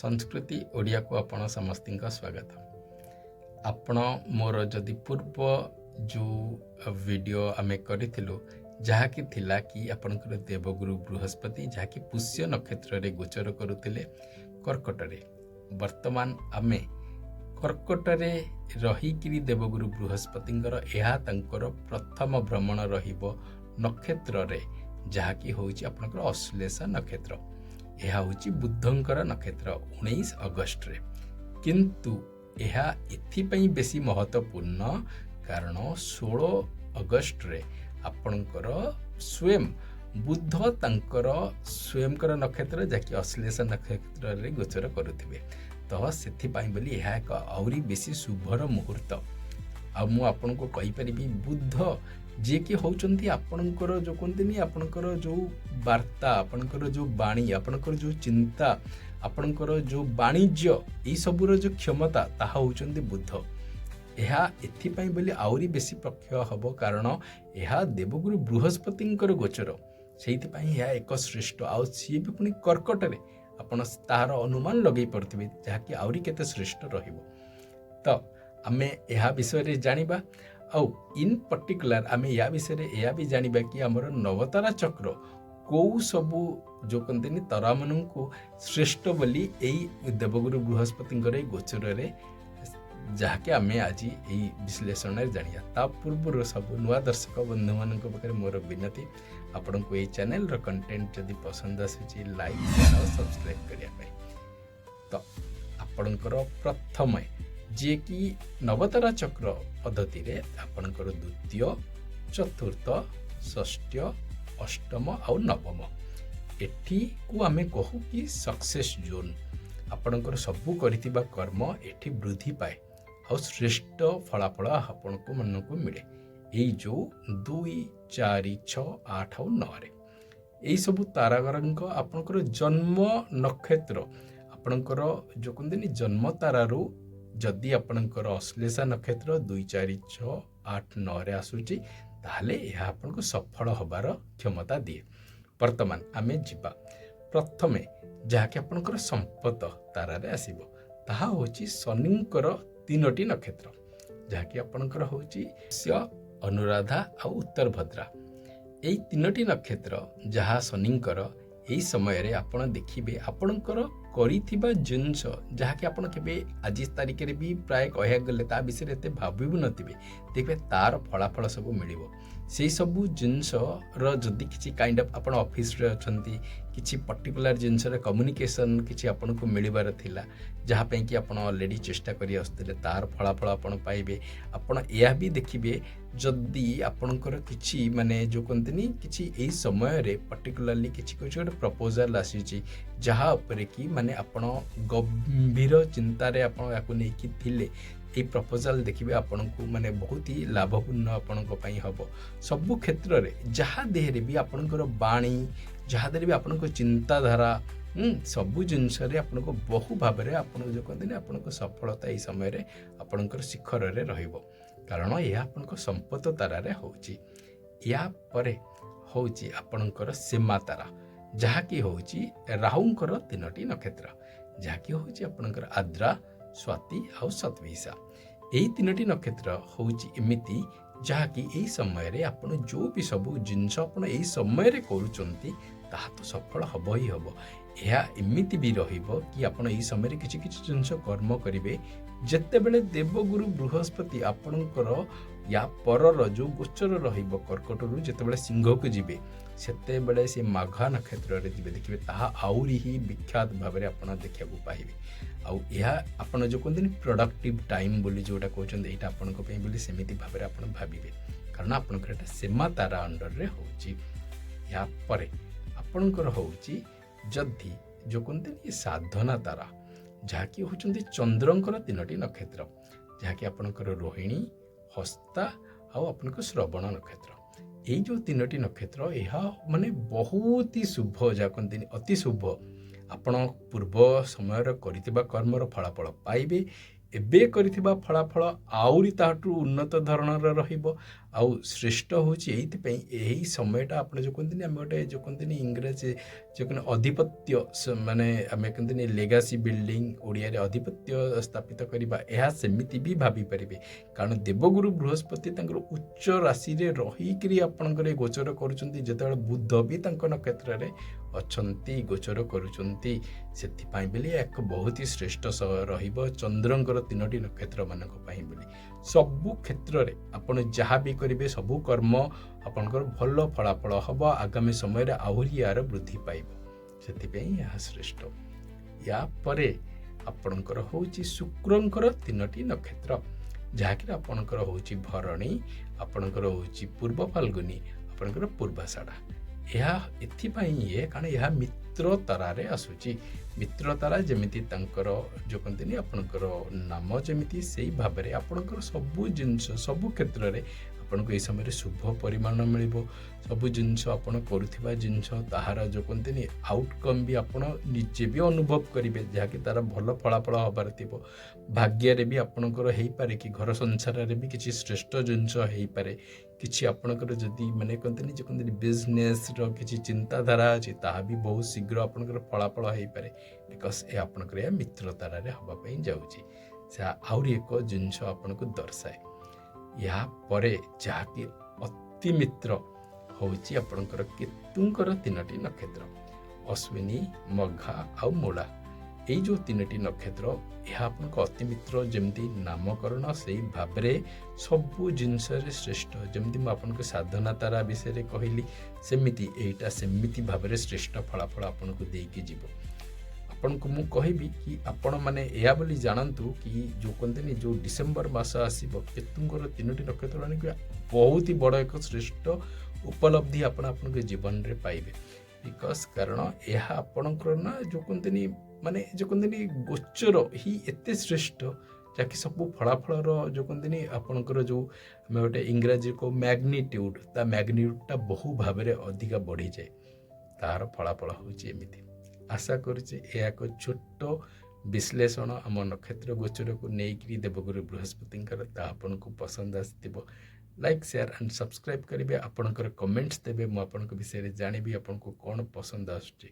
ସଂସ୍କୃତି ଓଡ଼ିଆକୁ ଆପଣ ସମସ୍ତଙ୍କ ସ୍ୱାଗତ। ଆପଣ ମୋର ଯଦି ପୂର୍ବ ଯେଉଁ ଭିଡ଼ିଓ ଆମେ କରିଥିଲୁ, ଯାହାକି ଥିଲା କି ଆପଣଙ୍କର ଦେବଗୁରୁ ବୃହସ୍ପତି ଯାହାକି ପୁଷ୍ୟ ନକ୍ଷତ୍ରରେ ଗୋଚର କରୁଥିଲେ କର୍କଟରେ, ବର୍ତ୍ତମାନ ଆମେ କର୍କଟରେ ରହିକିରି ଦେବଗୁରୁ ବୃହସ୍ପତିଙ୍କର ଏହା ତାଙ୍କର ପ୍ରଥମ ଭ୍ରମଣ ରହିବ ନକ୍ଷତ୍ରରେ, ଯାହାକି ହେଉଛି ଆପଣଙ୍କର ଅଶ୍ଲେଷା ନକ୍ଷତ୍ର। ଏହା ହେଉଛି ବୁଧଙ୍କର ନକ୍ଷତ୍ର 19 ଅଗଷ୍ଟରେ। କିନ୍ତୁ ଏହା ଏଥିପାଇଁ ବେଶୀ ମହତ୍ତ୍ୱପୂର୍ଣ୍ଣ, କାରଣ 16 ଅଗଷ୍ଟରେ ଆପଣଙ୍କର ସ୍ୱୟଂ ବୁଧ ତାଙ୍କର ସ୍ୱୟଂଙ୍କର ନକ୍ଷତ୍ର, ଯାହାକି ଅଶ୍ଲେଷା ନକ୍ଷତ୍ରରେ ଗୋଚର କରୁଥିବେ। ତ ସେଥିପାଇଁ ବୋଲି ଏହା ଏକ ଆହୁରି ବେଶୀ ଶୁଭର ମୁହୂର୍ତ୍ତ। ଆଉ ମୁଁ ଆପଣଙ୍କୁ କହିପାରିବି, ବୁଧ ଯିଏକି ହେଉଛନ୍ତି ଆପଣଙ୍କର ଯେଉଁ କୁହନ୍ତିନି, ଆପଣଙ୍କର ଯେଉଁ ବାର୍ତ୍ତା, ଆପଣଙ୍କର ଯେଉଁ ବାଣୀ, ଆପଣଙ୍କର ଯେଉଁ ଚିନ୍ତା, ଆପଣଙ୍କର ଯେଉଁ ବାଣିଜ୍ୟ, ଏଇସବୁର ଯେଉଁ କ୍ଷମତା, ତାହା ହେଉଛନ୍ତି ବୁଧ। ଏହା ଏଥିପାଇଁ ବୋଲି ଆହୁରି ବେଶୀ ପ୍ରଖ୍ୟ ହେବ, କାରଣ ଏହା ଦେବଗୁରୁ ବୃହସ୍ପତିଙ୍କର ଗୋଚର। ସେଇଥିପାଇଁ ଏହା ଏକ ଶ୍ରେଷ୍ଠ। ଆଉ ସିଏ ବି ପୁଣି କର୍କଟରେ, ଆପଣ ତାହାର ଅନୁମାନ ଲଗେଇ ପାରୁଥିବେ ଯାହାକି ଆହୁରି କେତେ ଶ୍ରେଷ୍ଠ ରହିବ। ତ ଆମେ ଏହା ବିଷୟରେ ଜାଣିବା। ଆଉ ଇନ୍ ପର୍ଟିକୁଲାର ଆମେ ୟା ବିଷୟରେ ଏହା ବି ଜାଣିବା କି ଆମର ନବତାରା ଚକ୍ର କେଉଁ ସବୁ ଯେଉଁ କହନ୍ତିନି ତାରାମାନଙ୍କୁ ଶ୍ରେଷ୍ଠ ବୋଲି ଏଇ ଦେବଗୁରୁ ବୃହସ୍ପତିଙ୍କର ଏଇ ଗୋଚରରେ, ଯାହାକି ଆମେ ଆଜି ଏଇ ବିଶ୍ଳେଷଣରେ ଜାଣିବା। ତା ପୂର୍ବରୁ ସବୁ ନୂଆ ଦର୍ଶକ ବନ୍ଧୁମାନଙ୍କ ପାଖରେ ମୋର ବିନତି, ଆପଣଙ୍କୁ ଏଇ ଚ୍ୟାନେଲର କଣ୍ଟେଣ୍ଟ ଯଦି ପସନ୍ଦ ଆସୁଛି, ଲାଇକ୍, ସେୟାର ଆଉ ସବସ୍କ୍ରାଇବ୍ କରିବା ପାଇଁ। ତ ଆପଣଙ୍କର ପ୍ରଥମେ ଯିଏକି ନବତାରା ଚକ୍ର ପଦ୍ଧତିରେ ଆପଣଙ୍କର ଦ୍ୱିତୀୟ, ଚତୁର୍ଥ, ଷଷ୍ଠ, ଅଷ୍ଟମ ଆଉ ନବମ, ଏଠିକୁ ଆମେ କହୁ କି ସକ୍ସେସ୍ ଜୋନ୍। ଆପଣଙ୍କର ସବୁ କରିଥିବା କର୍ମ ଏଠି ବୃଦ୍ଧି ପାଏ ଆଉ ଶ୍ରେଷ୍ଠ ଫଳାଫଳ ଆପଣଙ୍କୁ ମନକୁ ମିଳେ। ଏଇ ଯେଉଁ 2, 4, 6, 8 ଆଉ 9ରେ ଏଇସବୁ ତାରାଙ୍କ ଆପଣଙ୍କର ଜନ୍ମ ନକ୍ଷତ୍ର, ଆପଣଙ୍କର ଯେଉଁ କୁହନ୍ତିନି ଜନ୍ମ ତାରାରୁ ଯଦି ଆପଣଙ୍କର ଅଶ୍ଲେଷା ନକ୍ଷତ୍ର 2, 4, 6, 8, 9ରେ ଆସୁଛି, ତାହେଲେ ଏହା ଆପଣଙ୍କୁ ସଫଳ ହେବାର କ୍ଷମତା ଦିଏ। ବର୍ତ୍ତମାନ ଆମେ ଯିବା ପ୍ରଥମେ ଯାହାକି ଆପଣଙ୍କର ସମ୍ପଦ ତାରାରେ ଆସିବ, ତାହା ହେଉଛି ଶନିଙ୍କର ତିନୋଟି ନକ୍ଷତ୍ର, ଯାହାକି ଆପଣଙ୍କର ହେଉଛି ଅନୁରାଧା ଆଉ ଉତ୍ତରଭଦ୍ରା। ଏଇ ତିନୋଟି ନକ୍ଷତ୍ର ଯାହା ଶନିଙ୍କର, ଏହି ସମୟରେ ଆପଣ ଦେଖିବେ ଆପଣଙ୍କର କରିଥିବା ଜିନିଷ, ଯାହାକି ଆପଣ କେବେ ଆଜି ତାରିଖରେ ବି ପ୍ରାୟ କହିବାକୁ ଗଲେ ତା ବିଷୟରେ ଏତେ ଭାବି ବି ନଥିବେ, ଦେଖିବେ ତାର ଫଳାଫଳ ସବୁ ମିଳିବ। ସେଇ ସବୁ ଜିନିଷର ଯଦି କିଛି କାଇଣ୍ଡ ଅଫ୍ ଆପଣ ଅଫିସରେ ଅଛନ୍ତି, କିଛି ପର୍ଟିକୁଲାର ଜିନିଷର କମ୍ୟୁନିକେସନ୍ କିଛି ଆପଣଙ୍କୁ ମିଳିବାର ଥିଲା, ଯାହା ପାଇଁକି ଆପଣ ଅଲରେଡ଼ି ଚେଷ୍ଟା କରି ଆସୁଥିଲେ, ତାର ଫଳାଫଳ ଆପଣ ପାଇବେ। ଆପଣ ଏହା ବି ଦେଖିବେ, ଯଦି ଆପଣଙ୍କର କିଛି ମାନେ ଯେଉଁ କୁହନ୍ତିନି କିଛି ଏଇ ସମୟରେ ପର୍ଟିକୁଲାରଲି କିଛି କିଛି ଗୋଟେ ପ୍ରପୋଜାଲ୍ ଆସିଛି, ଯାହା ଉପରେ କି ମାନେ ଆପଣ ଗମ୍ଭୀର ଚିନ୍ତାରେ ଆପଣ ୟାକୁ ନେଇକି ଥିଲେ, ଏଇ ପ୍ରପୋଜାଲ୍ ଦେଖିବେ ଆପଣଙ୍କୁ ମାନେ ବହୁତ ହି ଲାଭପୂର୍ଣ୍ଣ ଆପଣଙ୍କ ପାଇଁ ହେବ। ସବୁ କ୍ଷେତ୍ରରେ ଯାହା ଦେହରେ ବି ଆପଣଙ୍କର ବାଣୀ, ଯାହା ଦେହରେ ବି ଆପଣଙ୍କ ଚିନ୍ତାଧାରା, ସବୁ ଜିନିଷରେ ଆପଣଙ୍କୁ ବହୁ ଭାବରେ ଆପଣ ଯେଉଁ କହନ୍ତିନି ଆପଣଙ୍କ ସଫଳତା ଏଇ ସମୟରେ ଆପଣଙ୍କର ଶିଖରରେ ରହିବ, କାରଣ ଏହା ଆପଣଙ୍କ ସମ୍ପଦ ତାରାରେ ହେଉଛି। ୟା ପରେ ହେଉଛି ଆପଣଙ୍କର ସେମା ତାରା, ଯାହାକି ହେଉଛି ରାହୁଙ୍କର ତିନୋଟି ନକ୍ଷତ୍ର, ଯାହାକି ହେଉଛି ଆପଣଙ୍କର ଆଦ୍ରା, ସ୍ୱାତି ଆଉ ଶତଭିଷା। ଏହି ତିନୋଟି ନକ୍ଷତ୍ର ହେଉଛି ଏମିତି ଯାହାକି ଏହି ସମୟରେ ଆପଣ ଯେଉଁ ବି ସବୁ ଜିନିଷ ଆପଣ ଏହି ସମୟରେ କରୁଛନ୍ତି, ତାହା ତ ସଫଳ ହେବ ହିଁ ହେବ। ଏହା ଏମିତି ବି ରହିବ କି ଆପଣ ଏହି ସମୟରେ କିଛି କିଛି ଜିନିଷ କର୍ମ କରିବେ, ଯେତେବେଳେ ଦେବଗୁରୁ ବୃହସ୍ପତି ଆପଣଙ୍କର ୟା ପରର ଯେଉଁ ଗୋଚର ରହିବ, କର୍କଟରୁ ଯେତେବେଳେ ସିଂହକୁ ଯିବେ, ସେତେବେଳେ ସେ ମାଘା ନକ୍ଷତ୍ରରେ ଯିବେ, ଦେଖିବେ ତାହା ଆହୁରି ହିଁ ବିଖ୍ୟାତ ଭାବରେ ଆପଣ ଦେଖିବାକୁ ପାଇବେ। ଆଉ ଏହା ଆପଣ ଯେଉଁ କୁହନ୍ତିନି ପ୍ରଡକ୍ଟିଭ ଟାଇମ୍ ବୋଲି ଯେଉଁଟା କହୁଛନ୍ତି, ଏଇଟା ଆପଣଙ୍କ ପାଇଁ ବୋଲି ସେମିତି ଭାବରେ ଆପଣ ଭାବିବେ, କାରଣ ଆପଣଙ୍କର ଏଇଟା ସେମା ତାରା ଅଣ୍ଡରରେ ହେଉଛି। ଏହା ପରେ ଆପଣଙ୍କର ହେଉଛି ଯଦି ଯେଉଁ କୁହନ୍ତିନି ସାଧନା ତାରା, ଯାହାକି ହେଉଛନ୍ତି ଚନ୍ଦ୍ରଙ୍କର ତିନୋଟି ନକ୍ଷତ୍ର, ଯାହାକି ଆପଣଙ୍କର ରୋହିଣୀ, ହସ୍ତା ଆଉ ଆପଣଙ୍କ ଶ୍ରବଣ ନକ୍ଷତ୍ର। ଏଇ ଯେଉଁ ତିନୋଟି ନକ୍ଷତ୍ର, ଏହା ମାନେ ବହୁତ ହି ଶୁଭ, ଯାହା କୁହନ୍ତିନି ଅତି ଶୁଭ। ଆପଣ ପୂର୍ବ ସମୟରେ କରିଥିବା କର୍ମର ଫଳାଫଳ ପାଇବେ। ଏବେ କରିଥିବା ଫଳାଫଳ ଆହୁରି ତାହାଠୁ ଉନ୍ନତ ଧରଣର ରହିବ। ଆଉ ଶ୍ରେଷ୍ଠ ହେଉଛି ଏଇଥିପାଇଁ, ଏହି ସମୟଟା ଆପଣ ଯେଉଁ କୁହନ୍ତିନି, ଆମେ ଗୋଟେ ଯେଉଁ କୁହନ୍ତିନି, ଇଂରାଜୀ ଯେଉଁ କୁହନ୍ତି ଅଧିପତ୍ୟ, ମାନେ ଆମେ କୁହନ୍ତିନି ଲେଗାସି ବିଲ୍ଡିଂ, ଓଡ଼ିଆରେ ଅଧିପତ୍ୟ ସ୍ଥାପିତ କରିବା, ଏହା ସେମିତି ବି ଭାବିପାରିବେ। କାରଣ ଦେବଗୁରୁ ବୃହସ୍ପତି ତାଙ୍କର ଉଚ୍ଚ ରାଶିରେ ରହିକରି ଆପଣଙ୍କର ଏ ଗୋଚର କରୁଛନ୍ତି, ଯେତେବେଳେ ବୁଧ ବି ତାଙ୍କ ନକ୍ଷତ୍ରରେ ଅଛନ୍ତି, ଗୋଚର କରୁଛନ୍ତି। ସେଥିପାଇଁ ବୋଲି ଏକ ବହୁତ ହି ଶ୍ରେଷ୍ଠ ରହିବ ଚନ୍ଦ୍ରଙ୍କର ତିନୋଟି ନକ୍ଷତ୍ରମାନଙ୍କ ପାଇଁ ବୋଲି। ସବୁ କ୍ଷେତ୍ରରେ ଆପଣ ଯାହା ବି କରିବେ, ସବୁ କର୍ମ ଆପଣଙ୍କର ଭଲ ଫଳାଫଳ ହେବ। ଆଗାମୀ ସମୟରେ ଆହୁରି ଏହାର ବୃଦ୍ଧି ପାଇବ, ସେଥିପାଇଁ ଏହା ଶ୍ରେଷ୍ଠ। ୟା ପରେ ଆପଣଙ୍କର ହେଉଛି ଶୁକ୍ରଙ୍କର ତିନୋଟି ନକ୍ଷତ୍ର, ଯାହାକି ଆପଣଙ୍କର ହେଉଛି ଭରଣୀ, ଆପଣଙ୍କର ହେଉଛି ପୂର୍ବ ଫାଲ୍ଗୁନୀ, ଆପଣଙ୍କର ପୂର୍ବାଷାଢ଼ା। ଏହା ଏଥିପାଇଁ ଇଏ, କାରଣ ଏହା ମିତ୍ର ତାରାରେ ଆସୁଛି। ମିତ୍ର ତାରା ଯେମିତି ତାଙ୍କର ଯେଉଁ କହନ୍ତିନି ଆପଣଙ୍କର ନାମ ଯେମିତି, ସେଇ ଭାବରେ ଆପଣଙ୍କର ସବୁ ଜିନିଷ, ସବୁ କ୍ଷେତ୍ରରେ ଆପଣଙ୍କୁ ଏହି ସମୟରେ ଶୁଭ ପରିମାଣ ମିଳିବ। ସବୁ ଜିନିଷ, ଆପଣ କରୁଥିବା ଜିନିଷ, ତାହାର ଯେଉଁ କୁହନ୍ତିନି ଆଉଟକମ୍ ବି ଆପଣ ନିଜେ ବି ଅନୁଭବ କରିବେ, ଯାହାକି ତାର ଭଲ ଫଳାଫଳ ହେବାର ଥିବ। ଭାଗ୍ୟରେ ବି ଆପଣଙ୍କର ହେଇପାରେ କି ଘର ସଂସାରରେ ବି କିଛି ଶ୍ରେଷ୍ଠ ଜିନିଷ ହେଇପାରେ। କିଛି ଆପଣଙ୍କର ଯଦି ମାନେ କୁହନ୍ତିନି, ଯେ କୁହନ୍ତିନି ବିଜନେସ୍ର କିଛି ଚିନ୍ତାଧାରା ଅଛି, ତାହା ବି ବହୁତ ଶୀଘ୍ର ଆପଣଙ୍କର ଫଳାଫଳ ହେଇପାରେ, because ଏ ଆପଣଙ୍କର ଏହା ମିତ୍ରତାରାରେ ହେବା ପାଇଁ ଯାଉଛି। ସେ ଆହୁରି ଏକ ଜିନିଷ ଆପଣଙ୍କୁ ଦର୍ଶାଏ। ଏହା ପରେ ଯାହାକି ଅତି ମିତ୍ର ହେଉଛି ଆପଣଙ୍କର କେତୁଙ୍କର ତିନୋଟି ନକ୍ଷତ୍ର, ଅଶ୍ୱିନୀ, ମଘା ଆଉ ମୂଳା। ଏଇ ଯେଉଁ ତିନୋଟି ନକ୍ଷତ୍ର, ଏହା ଆପଣଙ୍କ ଅତି ମିତ୍ର। ଯେମିତି ନାମକରଣ, ସେଇ ଭାବରେ ସବୁ ଜିନିଷରେ ଶ୍ରେଷ୍ଠ। ଯେମିତି ମୁଁ ଆପଣଙ୍କୁ ସାଧନା ତାରା ବିଷୟରେ କହିଲି, ସେମିତି ଏଇଟା ସେମିତି ଭାବରେ ଶ୍ରେଷ୍ଠ ଫଳାଫଳ ଆପଣଙ୍କୁ ଦେଇକି ଯିବ। ଆପଣଙ୍କୁ ମୁଁ କହିବି କି ଆପଣମାନେ ଏହା ବୋଲି ଜାଣନ୍ତୁ କି ଯେଉଁ କୁହନ୍ତିନି, ଯେଉଁ ଡିସେମ୍ବର ମାସ ଆସିବ, କେତୁଙ୍କର ତିନୋଟି ନକ୍ଷତ୍ର ମାନେ ବହୁତ ହି ବଡ଼ ଏକ ଶ୍ରେଷ୍ଠ ଉପଲବ୍ଧି ଆପଣ ଆପଣଙ୍କ ଜୀବନରେ ପାଇବେ। Because କାରଣ ଏହା ଆପଣଙ୍କର ନା ଯେଉଁ କୁହନ୍ତିନି, ମାନେ ଯେଉଁ କୁହନ୍ତିନି ଗୋଚର ହିଁ ଏତେ ଶ୍ରେଷ୍ଠ, ଯାହାକି ସବୁ ଫଳାଫଳର ଯେଉଁ କୁହନ୍ତିନି ଆପଣଙ୍କର ଯେଉଁ ଆମେ ଗୋଟେ ଇଂରାଜୀ କହୁ ମ୍ୟାଗ୍ନିଟ୍ୟୁଡ଼, ତା ମ୍ୟାଗ୍ନିଟ୍ୟୁଡ଼ଟା ବହୁ ଭାବରେ ଅଧିକା ବଢ଼ିଯାଏ। ତାହାର ଫଳାଫଳ ହେଉଛି ଏମିତି। ଆଶା କରୁଛି ଏହା ଏକ ଛୋଟ ବିଶ୍ଳେଷଣ ଆମ ନକ୍ଷତ୍ର ଗୋଚରକୁ ନେଇକରି ଦେବଗୁରୁ ବୃହସ୍ପତିଙ୍କର, ତାହା ଆପଣଙ୍କୁ ପସନ୍ଦ ଆସିଥିବ। ଲାଇକ୍, ସେୟାର ଆଣ୍ଡ ସବସ୍କ୍ରାଇବ୍ କରିବେ। ଆପଣଙ୍କର କମେଣ୍ଟସ୍ ଦେବେ, ମୁଁ ଆପଣଙ୍କ ବିଷୟରେ ଜାଣିବି ଆପଣଙ୍କୁ କ'ଣ ପସନ୍ଦ ଆସୁଛି।